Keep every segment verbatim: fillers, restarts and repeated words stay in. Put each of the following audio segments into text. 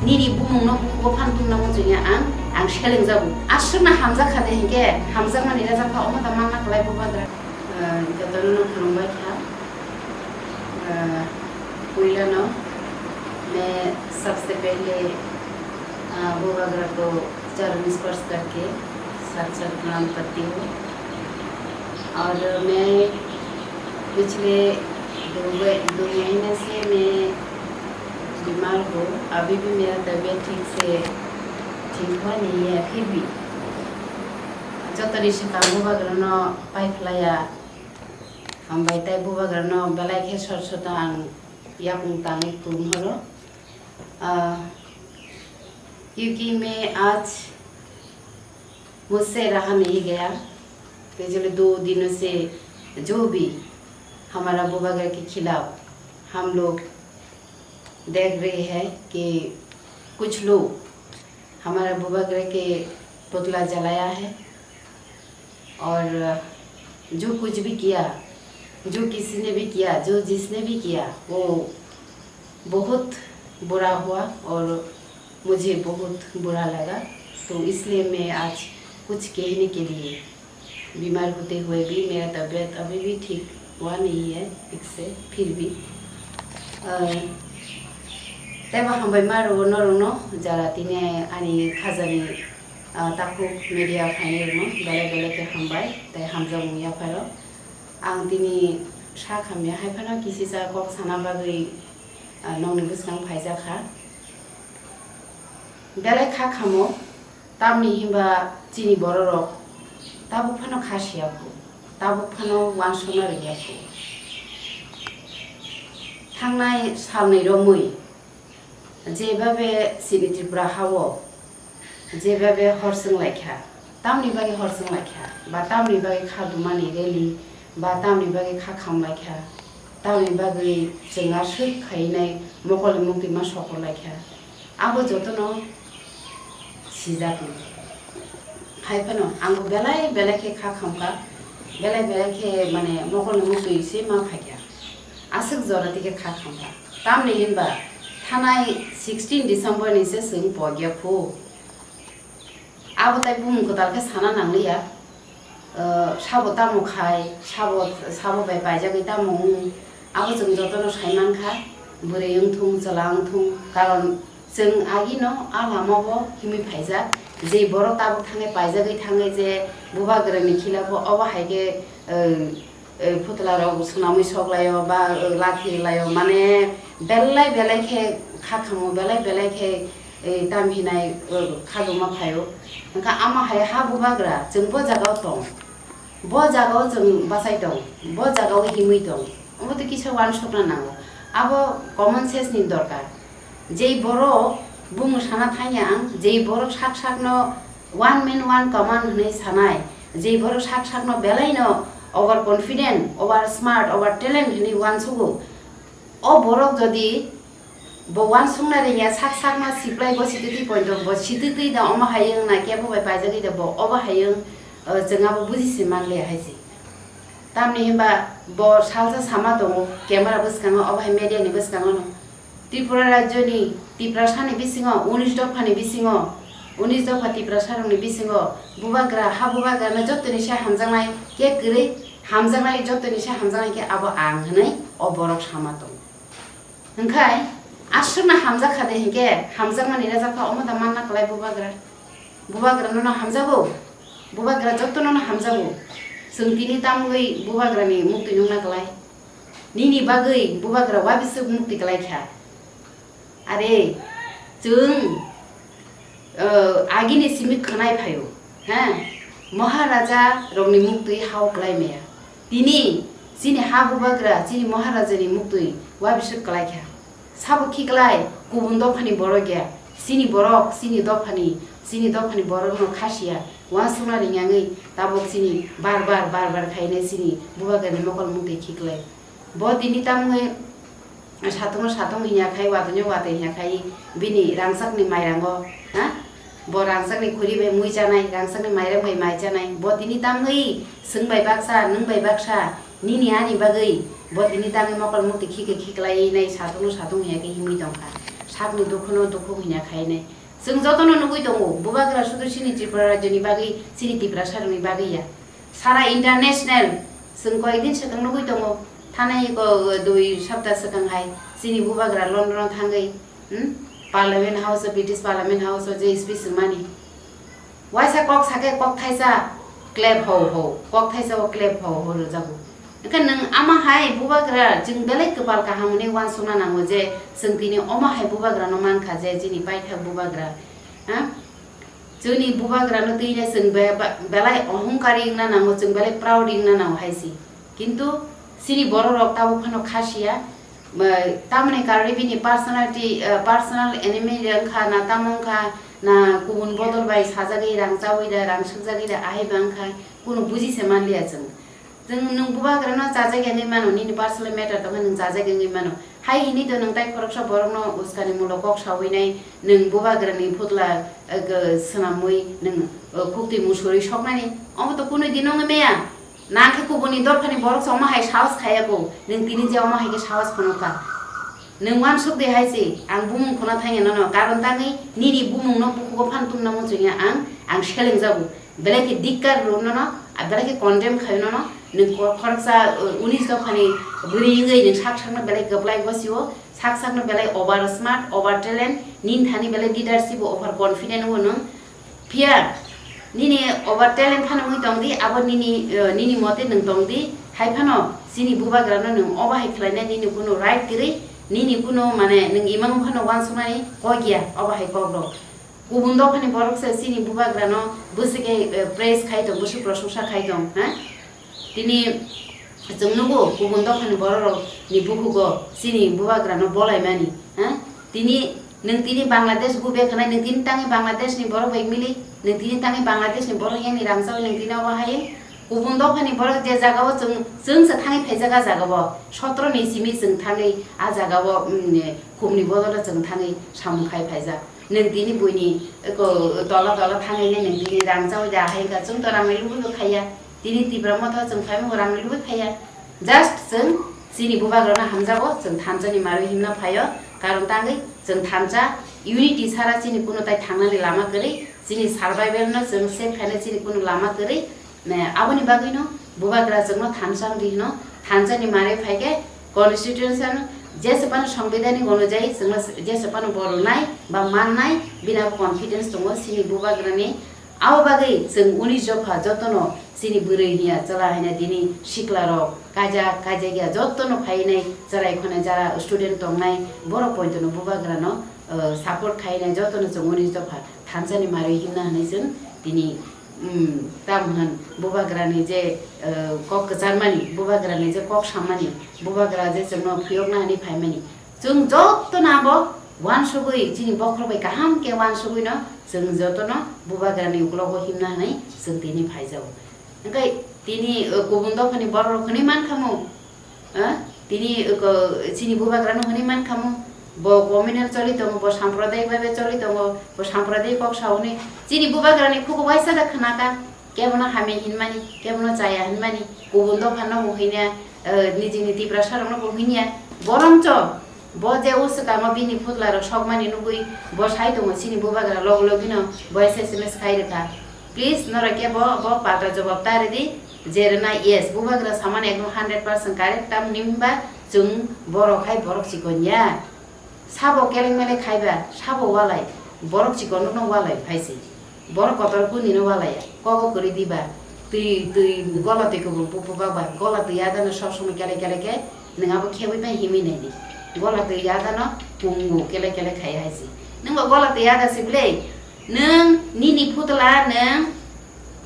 Nini bumungno bukugo phan tungna muchungya ang, ang selengjago. Aswkno hamjak kha de hinkhe, hamjakmani rajak kha, omo da manna kwlai bubagra. Ah, jotono no khulumbai kha. Ah, puilano main sabse pehle, ah, bubagra ko charan sparsh karke sat sat pranam karti hu. Aur main pichhle do, do mahine se main बीमार हूँ, अभी भी मेरा तबीयत ठीक से ठीक हुआ नहीं है, फिर भी jotoni swkang bubagrano paiphlaiya, hambai tei bubagrano belai khe sor soto ang yakung tangwi kum horo. Ah, क्योंकि मैं आज मुझसे रहा नहीं गया, पिछले दो दिनों से जो भी हमारा बुबाग्रा के खिलाफ हम लोग देख रहे हैं कि कुछ लोग हमारा बुबाग्रा के पुतला जलाया है और जो कुछ भी किया, जो किसी ने भी किया, जो जिसने भी किया, वो बहुत बुरा हुआ और मुझे बहुत बुरा लगा। तो इसलिए मैं आज कुछ कहने के लिए बीमार होते हुए भी मेरा तबीयत अभी भी ठीक हुआ नहीं है ठीक से, फिर भी, अ, tei bo hambai ma rwo norokno jara tini ani khajani, ah, takhuk media khainai rwno belai belai khe hambai tei hamjakmung yapharo. Ang tini sak hamya hai phano kisisa kok sana bagwi, ah, nokni bwskang phaijak kha. Belai kha khamo, tamni hinba chini bororok tabuk phano kha siya phu, tabuk phano uansukna rwya phu. Thangnai salnwi romwi jebabe chini Tripura hao jebabe hor chwng lai kha, tamni bagwi hor chwng lai kha, ba tamni bagwi kha dumani rally, ba tamni bagwi kha kham lai kha, tamni bagwi chwng aswk khainai mokolni muktwi ma sokor lai kha. Abo jotono sijakno. Hai phano ang belai belai khe kha khamkha, belai belai khe mane mokolni muktwi se ma phaikha. Aswk jora tike kha khamkha. Tamni hinba thanai sixteen December ni se chwng pogya phu. Abo tai bumung kwtal khe sana nangliya. Uh, sabo tamo khai, sabo, sabo bai paijagwi tamo wng, abo chwng jotono sai mankha, bwrwi wngthung, chwla wngthung, karon chwng agino a lamao himwi phaijak, je borok tabuk thangwi paijagwi thangwi je bubagrani khilafo obo hai khe, uh, eh, phutla rok swnamwi sok laio ba, eh, lathi laio, mane belai belai khe kha khamo, belai belai khe, eh, tam hinai, eh, kha duma phaio. Hwnkha ama hai ha bubagra chwng bo jagao tong, bo jagao chwng bachai tong, bo jagao himwi tong, omo tei kisa uansukna nango. Abo common sense ni dorkar. Jei borok bumung sana thangya ang, jei borok sak sakno one man one command hwnwi sanai, jei borok sak sakno belaino over confident, over smart, over talent hwnwi uansugo, o borok jodi bo uansukna rwngya, sak sakno siplai bo sititwi poito, bo sititwi da omo hai wngna kebo bai paijagwi da bo obo hai wng, uh, chwng abo buji se manliya hai se. Tamni hinba bo salsa sama tongo camera bwskango, obo hai media ni bwskango no. Tripura rajyoni, Tiprasani bisingo, unis dophani bisingo, unis dopha Tiprasarokni bisingo bubagra, ha bubagrano jotoni se hamjaknai khe kwrwi, hamjaknai jotoni se hamjaknai khe abo ang hwnwi o borok sama tongo. Hwnkhe aswkno hamjak kha de hinkhe hamjakmani rajak kha omo da manna kwlai bubagra. Bubagra nono hamjago, bubagra joto nono hamjago. Chwng tini tamgwi bubagrani muktwi nungna kwlai. Nini bagwi bubagra wabiswk muktwi kwlai kha. Are, chwng, uh, agini simi khwnai phaio, ha? Maharaja rokni muktwi hao kwlai maya. Tini chini ha bubagra, chini Maharajani muktwi wabiswk kwlai kha. Sabo khiklai kubun dophani borok ya, chini borok, chini dophani, chini dophani borokno khasiya, uansukna ringyangwi tabuk chini bar bar, bar bar khainai chini bubagrani mokol muktwi khiklai. Bo tini tamwi satungno satung hinya khai, watungno watwi hinya khai, bini rangchakni mairango, ha? Bo rangchakni khuri bai mui chanai, rangchakni mairam bai mai chanai. Bo tini tamwi chwng bai baksa, nwng bai baksa, nini ani bagwi bo tini tamwi mokol muktwi khikhe khiklai nai, satung satung hiya khe himwi tongkha. Hakni dukhuno dukhu hwnya khainai. Chwng jotono nugwi tongo, bubagra sudu chini Tripura rajyoni bagwi, chini Tiprasarokni bagwi ya. Sara international, chwng koyekdin swkang nugwi tongo, thanai ko dui sapta swkang hai, chini bubagra London-o thangwi, hmm, Parliament House-o, British Parliament House-o je speech swngmani. Waisa kok sakhe kok thaisa clap ho ho, kok thaisa o clap ho ho rwjago. Hwnkhe nwng ama hai bubagra, chwng belai kwpal kaham hwnwi uansukna nango je chwng tini omo hai bubagrano mankha je chini paithak bubagra. Ha? Chwngni bubagrano twino chwng be-, ba-, belai ohongkari wngna nango, chwng belai proud wngna nango hai si. Kintu chini bororok tabuk phano kha siya, ba, tamoni karwi bini personality, eh, personal enemy wngkha na tamo wngkha na kubun bodol bai sajagwi rang chaui da, rang sukjagwi da, ahai ba wngkha, kunu buji se manliya chwng. Chwng nwng bubagrano chajak wngwi mano, nini personal matter tongkha nwng chajak wngwi mano. Hai hini to nwng tai khoroksa borokno uskani mulo kok saui nai, nwng bubagrani phutla, eh, gw-, swnamwi nwng, eh, khuktwi musurwi soknani. Omo to kunu dino wngwi maya. Nang khe kubuni dophani borok se omo hai sahos khaya kho, nwng tini je omo hai khe sahos phunukha. Nwng uansuk de hai se, ang bumung khuna thangya nono, karon tangwi nini bumungno bukhugo phan tumna muchungya ang, ang seleng jago. Belai khe dikkar rw nono, a belai khe condemn khayo nono, nwng kho-, khoroksa, uh, unis dophani bwrwi wngwi nwng sak sakno belai kwplai gosio, sak sakno belai over smart, over talent, nini thani belai leadership o over confident o nwng, Phiya, nini over talent phano wngwi tong di, abo nini, eh, nini mote nwng tong di, hai phano chini bubagrano nwng obo hai khlainai nini kunu right kwrwi, nini kunu mane nwng imang phano uansuknani kok ya, obo hai kok rok. Kubun dophani borok se chini bubagrano bwswk khe, eh, praise khai tong, bwswk prosongsa khai tong, ha? Tini chwng nugo kubun dophani bororokni bukhugo chini bubagrano bolaimani, ha? Tini nwng tini Bangladesh gube khwnai, nwng tini tangwi Bangladeshni borok bai mili, nwng tini tangwi Bangladeshni borok yani rangchawi nwng tini obo hai kubun dophani borok je jagao chwng, chwngsa thangwi phaijak a jagao, sotro ni simi chwng thangwi a jagao, mm, khumni bodolo chwng thangwi samung khai phaijak. Nwng tini buini ko tola tola thangwi nwng tini rang chawi da hai wngkha, chwng to rangni lubui bo khaiya. Tini Tipra Motha chwng phaimung rangni lubui phaiya. Just chwng chini bubagrano hamjago, chwng thansa ni marwi himna phaio. Karon tangwi chwng thansa unity sara chini kuno tai thangnani lama kwrwi, chini survival no chwng save khaina chini kuno lama kwrwi. Ne, aboni bagwino bubagra chwngno thansa wngdi hino, thansani mare phaikhe constitution jesepano sangbidhanik onujai chwngno jesepano bo rwnai ba mannai, bini abo confidence tongo chini bubagrani. Abo bagwi chwng unis dopha jotono chini bwrwi hiya chwla haina tini siklarok kaijak kaijakya jotono phainai chwrai khonai jara student tongnai borok poitono bubagrano, uh, support khainai jotono chwng unis dopha thansani mare himna hwnwi chwng tini, um, tamo hwn bubagrani je, uh, kok kwcharmani, bubagrani je kok sammani, bubagra je chwngno phiyokna hwnwi phaimani. Chwng jotono abo uansugwi, chini bokhorok bai kaham khe uansugwino chwng jotono bubagrani uklogo himna hwnwi chwng tini phaijago. Hwnkhe tini, uh, kubun dophani bororok hwnwi mankhamu, Ah, tini, uh, ko-, chini bubagrano hwnwi mankhamu, bo communal choli tongo, bo samprodaik bhabe choli tongo, bo samprodaik kok sauni. Chini bubagrani khuku waisa da khnaka, kebono hamya hinmani, kebono chaya hinmani, kubun dophano bo hwnya, uh, nijini Tiprasarokno bo hwnya. Borongcho bo je o swkango bini phutlarok sokmani nugwi bo sai tongo, chini bubagra logi logino bo S M S khai rwkha. Please, norok khe bo, bo palta jobab ta rwdi. Jerena, yes, bubagra samani ekdom hundred percent correct, tamni hwnba chwng borok hai borok chikon ya. Sabo keleng meleng khaiba, sabo walai, borok chikon rokno walai phaisi. Borok kotor kunino walai ya, kogo kwrwi diba, twi, twi, gola twi kubun pupu baba, gola twi adano sob somoi kele kele khe, nwng abo khebwi bai himwi naidi. Gola twi adano pungu kele kele khai haisi. Nwng bo gola twi ada si bwlai, nwng nini phutla nwng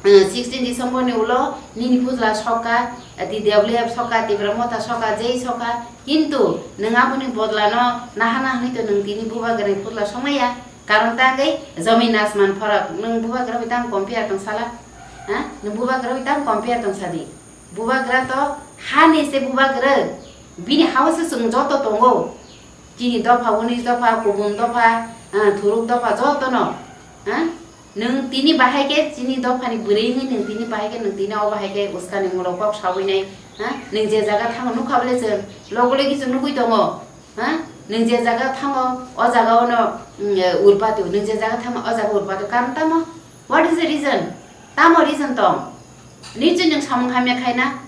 Uh, sixteen December ni ulo nini pujla soka, uh, T W F soka, Tipra Motha soka, jei soka, kintu nwng aboni bodlano nahana hwnwi to nwng tini bubagrani pujla songmaya. Karon tangwi jomin asman phorak, nwng bubagra bai tang compare tong sala? Ha? Nwng bubagra bai tang compare tong sadi? Bubagra to hani se bubagra, bini hao se chwng joto tongo. Chini dopha, unis dopha, kubun dopha, ah, thuruk dopha jotono, ah, nwng tini bahai khe chini dophani bwrwi wngwi nwng tini bahai khe nwng tini o bahai khe uskani molo kok saui nai, ah, nwng je jaga thango nukha bole chwng logo logi chwng nugui tongo, ah, Nwng je jaga thango, o jaga ono, mm, eh, urpatu. Nwng je jaga thango, o jaga urpatu. Karon tamo? What is the reason? Tamo reason tong? Nichwi nwng samung hamya khaina?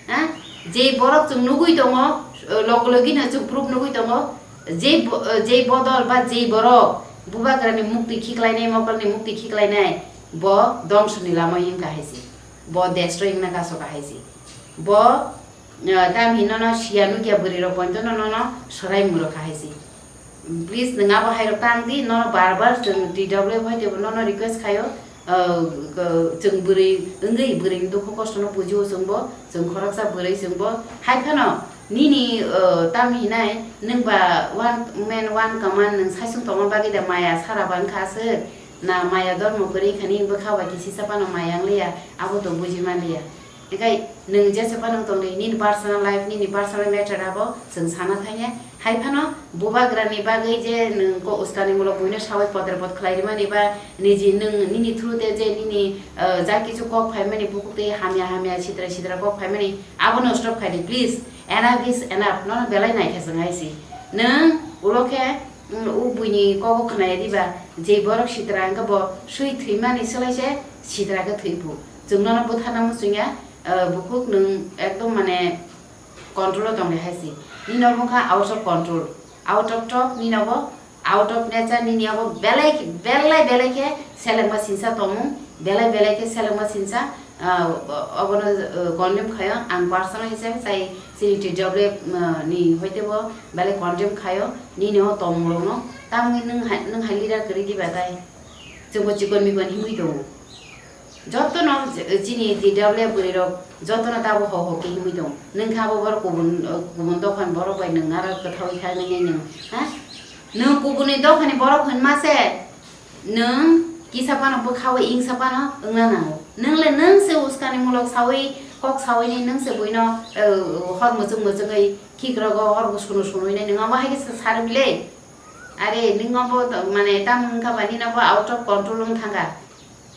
Ha? Je borok chwng nugwi tongo, eh, logi logi no chwng proof nugwi tongo. Je bo-, eh, je bodol ba je borok bubagrani mukti khiklainai, mokolni mukti khiklainai, bo dongsoni lama wngkha hai se. Bo destroy wngna kaso kha hai se. Bo, eh, tamhi nono siya nukya bwrwi rok poito no nono swrai muro kha hai se. Please, nwng abo hai rok tang di, nono bar bar chwng T W F hai teibo nono request khaio, eh, chwng bwrwi wngwi bwrwini dukhu kosto no bujio chwng bo, chwng khoroksa bwrwi chwng bo. Hai phano nini, eh, tam hinai nwng ba one man one command nwng saisung tongma bagwi da maya sara bang kha aswk, na maya dormo kwrwi khani bwkha bai kisi sa phano maya wng liya, abo to buji man liya. Hingkai nwng jesa phano tongdi, nini personal life, nini personal matter abo chwng sana thangya. Hai phano bubagrani bagwi je nwng ko uskanimulok buino sawi potrepot khlai rimani ba niji nwng nini through te je nini, eh, ja kichu kok phaimani bukhuk tei hamya hamya sitra sitra kok phaimani abono stop khaidi, please. Enough is enough. Nono belai naikha chwng hai si. Nwng ulo khe, mm, o buini kogo khwnaya diba, je borok sitra hwnkhe bo swi thwimani swlai se sitra khe thwi phu. Chwng nono bwtharna muchungya, eh, bukhuk nwng ekdom mane control o tongdi hai se. Nini obo wngkha out of control. Out of talk, nini obo out of nature, nini obo belai, belai, belai khe selengma sinsa tongmung, belai, belai khe selengma sinsa, ah, obono, ah, condemn khaio. Ang personal hisabe sai chini T W F, ah, ni hoite bo belai condemn khaio, nini o tongmung rokno. Tamni nwng hai, nwng hai leader kwrwi diba tai? Chwngbo chikon mikon himwi tongo. Jotono ch-, chini T W F bwrwi rok jotono tabo ho ho khe himwi tongo. Nwng kha abo borok kubun, kubun dophani borok bai nwng aro kwthawi kha nini nwng, ha? Nwng kubuni dophani borok hwnma se nwng kisa phano bwkhawi ingsa phano wngna nango. Nwng le nwng se uskani mulok sawi, kok sawi ni nwng se buino, eh, hor muchung muchungwi khikrogo hor bo sunu sunui nai nwng abo hai khe sa-, sarwi le. Are, nwng obo to, mane, tamo wngkha ba, nini obo out of control wng thangkha.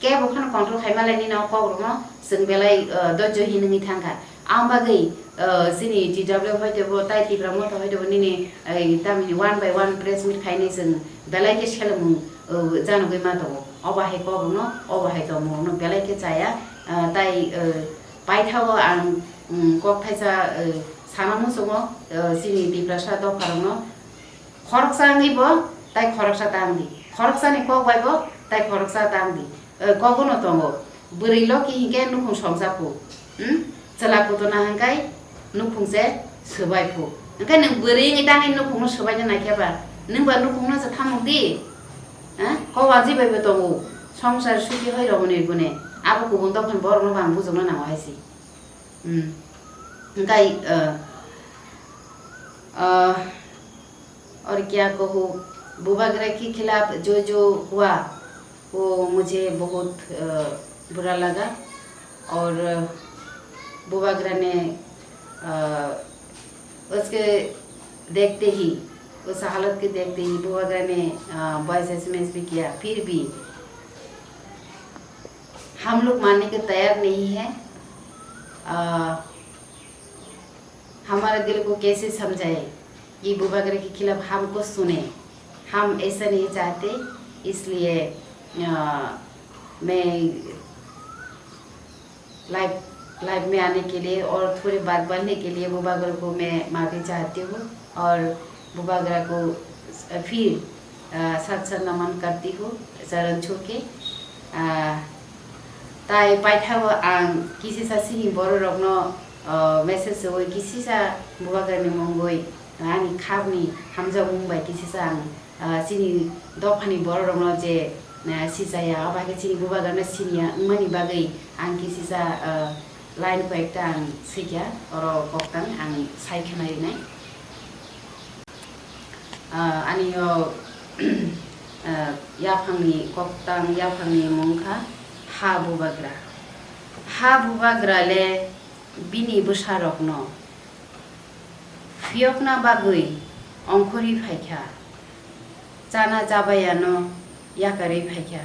Kebo phano control khai male nini o kok rokno chwng belai, uh, dojjo hinwi thangkha. Ang bagwi, uh, chini T W hoite bo, tai Tipra Motha hoite bo nini, eh, tamni one by one press meet khainai chwng belai khe selengmung, uh, janogwi ma tongo. Obo hai kok rokno, obo hai tongmung rokno belai khe chaya, uh, tai, uh, paithago ang, um, kok thaisa, uh, sana muchungo, uh, chini Tiprasa dopha rokno. Khoroksa wngwi bo tai khoroksa ta wngdi, khoroksani kok bai bo tai khoroksa ta wngdi. Eh, kogono tongo, bwrwi loki hinkhe nukhung somsa phu, hmm? Chwla kutuna hinkhai nukhung se swbai phu. Hinkhe nwng bwrwi wngwi tangwi nukhungno swbaina naikhe ba, nwng ba nukhungno se thamuk di, eh? Kok wajwi bai bo tongo, songsar suki hoi romoni gune, abo kubun dophani borokno bo ang bujokna nango hai se. Hmm. Hinkhe, uh, uh, और क्या कहूँ, बुबागरा के खिलाफ जो जो हुआ, वो मुझे बहुत, uh, बुरा लगा। और बुबागरा ने, uh, उसके देखते ही, उस हालत के देखते ही बुबागरा ने, uh, वॉइस एसएमएस भी किया। फिर भी हम लोग मानने के तैयार नहीं है। अ, हमारे दिल को कैसे समझाए कि बुबागरा के खिलाफ हम कुछ सुने, हम ऐसा नहीं चाहते, इसलिए, अ, मैं लाइव, लाइव में आने के लिए और थोड़ी बात बोलने के लिए बुबागरा को मैं माफ़ी चाहती हूँ और बुबागरा को फिर, अ, सत सत नमन करती हूँ चरण छू के। अ, tai paithago ang kisisa sini bororokno, uh, message rwui kisisa bubagrani mungwi, uh, ani khakni hamjakmung bai kisisa ang, uh, chini dophani bororokno je, uh, sijaya, abo hai khe chini bubagrano siniya wngmani bagwi ang kisisa, uh, line koi ekta ang swikha, oro koktang ang sai khna rinai. Ah, ani o, ah, yaphangni koktang, yaphangni mung kha ha bubagra. Ha bubagra le bini bwsarokno phiyokna bagwi ongkhorwi phaikha, chana chabayano yakarwi phaikha,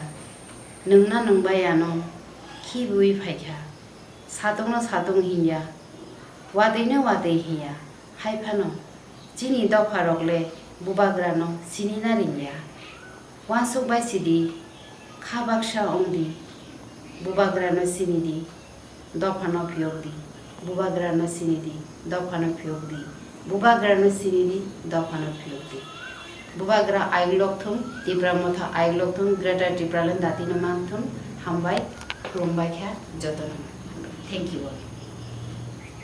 nwngna nwngbayano khibiwi phaikha. Satungno satung hinya, watwino watwi hinya, hai phano chini dopharok le Bubagrano sinina ringya. Uansuk bai sidi, kha baksa wngdi. Bubagrano sinidi, dophano phiyokdi. Bubagrano sinidi, dophano phiyokdi. Bubagrano sinidi, dophano phiyokdi. Bubagra aiglok thung, Tipra Motha aiglok thung, Greater Tipraland datino man thung. Hambai, khulumbai kha jotono. Thank you all.